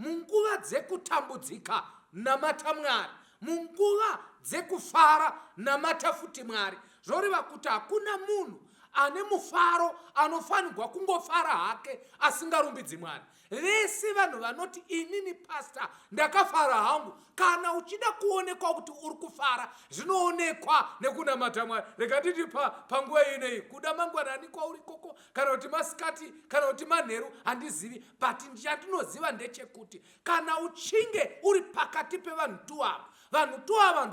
Munguva dzekutambudzika namata Mwari. Munguva dzekufara namata futi Mwari. Zvoreva kuti hakuna munhu ane mufaro anofanirwa kungofara hake asingarumbidzi Mwari. Vese vanhu vanoti inini pastor ndakafara hangu. Kana uchida kuonekwa kuti uri kufara zvinoonekwa nekunamata Mwari. Rega nditi panguva ineyi kuda mangwanani kwauri koko kana kuti masikati kana kuti manheru handizivi, but chandinoziva ndechekuti kana uchinge uri pakati pevanhu tu ava, vanhu tu ava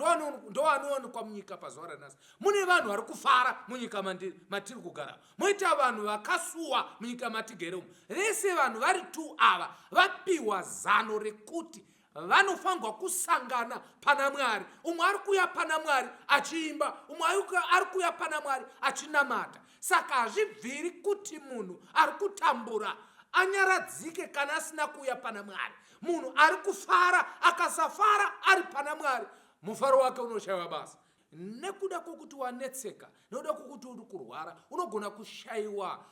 ndovanowanikwa munyika pazuva ranhasi. Mune vanhu vari kufara munyika matiri kugara, moita vanhu vakasuwa munyika matigere umu. Vese vanhu vari tu ava vapiwa zano rekuti vanofanirwa kusangana pana Mwari. Umwe ari kuuya pana Mwari achiimba, umwe ari kuuya pana Mwari achinamata. Saka hazvibviri kuti munhu ari kutambura anyaradzike kana asina kuuya pana Mwari. Munhu ari kufara akasafara ari pana Mwari, mufaro wake unoshaiwa basa. Nekuda kwokuti wanetseka, nekuda kwokuti uri kurwara, unogona kushaiwa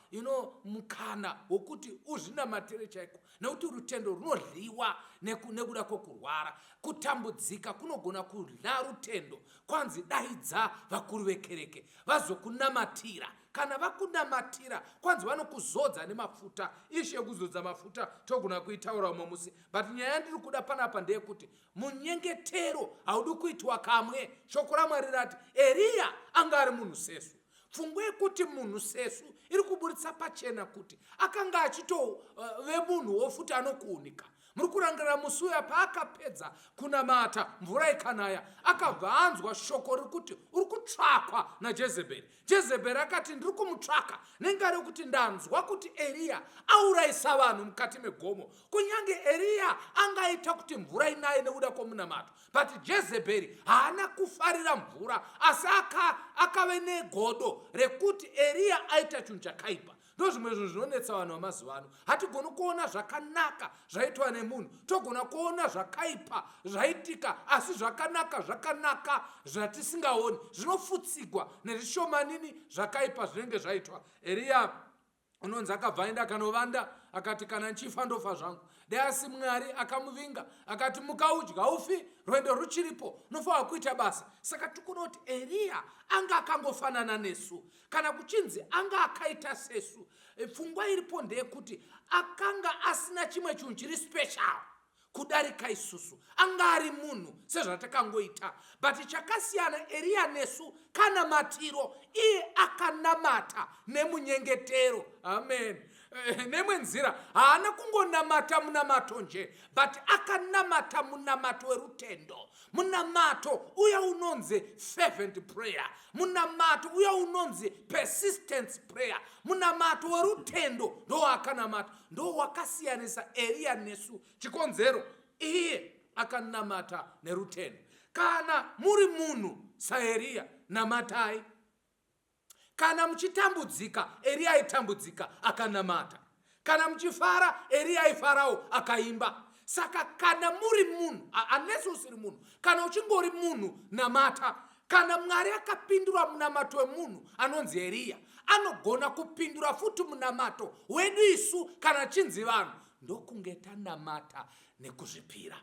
mukana wokuti uzvinamatire chaiko, nekuti rutendo runodliwa nekuda kwokurwara. Kutambudzika kunogona kudla rutendo. Kwanzi daidza vakuru vekereke vazokunamatira. Kana vakunamatira, kwanzi vanokuzodza nemafuta. Ishe yekuzodza mafuta togona kuitaura umwe musi, but nyaya yandiri kuda panapa ndeyekuti munyengetero haudi kuitwa kamwe. Shoko raMwari rati Eriya anga ari munhu sesu. Pfungwa yekuti munhu sesu iri kuburitsa pachena kuti akanga achitove munhuwo futi anokuunika. Muri kurangarira musi uya paakapedza kunamata mvura ikanaya, akabva anzwa shoko riri kuti uri kutsvakwa naJezebheri. Jezebheri akati ndiri kumutsvaka nengari yekuti ndanzwa kuti Eriya aurayisa vanhu mukati megomo. Kunyange Eriya angaita kuti mvura inaye nekuda kwomunamato, but Jezebheri haana kufarira mvura, asi akave negodo rekuti Eriya aita chinhu chakaipa. Ndozvimwe zvinhu zvinonetsa vanhu vamazuva ano. Hatigoni kuona zvakanaka zvaitwa nemunhu, togona kuona zvakaipa zvaitika, asi zvakanaka zvakanaka zvatisingaoni zvinofutsigwa nezvishomanini zvakaipa zvinenge zvaitwa. Eriya unonzi akabva aenda akanovanda, akati kana nchifa ndofa zvangu. Dai asi Mwari akamuvinga akati muka udya ufi, rwendo ruchiripo, unofanira kuita basa. Saka tikuona kuti Eriya anga akangofanana nesu. Kana kuchinzi anga akaita sesu, pfungwa iripo ndeyekuti akanga asina chimwe chinhu chiri special kudarika isusu. Anga ari munhu sezvatakangoita, but chakasiyana Eriya nesu kana matiro, iye akanamata nemunyengetero. Amen. Nemwe nzira haana kungonamata munamato nje, but akanamata munamato werutendo, munamato uya unonzi fervent prayer, munamato uya unonzi persistence prayer, munamato werutendo ndowaakanamata, ndowakasiyanisa Eriya nesu. Chikonzero iye akanamata nerutendo. Kana muri munhu saEriya, namatai. Kana muchitambudzika, Eriya aitambudzika akanamata. Kana muchifara, Eriya aifarawo akaimba. Saka kana muri munhu, unless usiri munhu, kana uchingori munhu, namata. Kana Mwari akapindura munamato wemunhu anonzi Eriya, anogona kupindura futi munamato wedu isu kana chinzi vanhu, ndokunge tanamata nekuzvipira.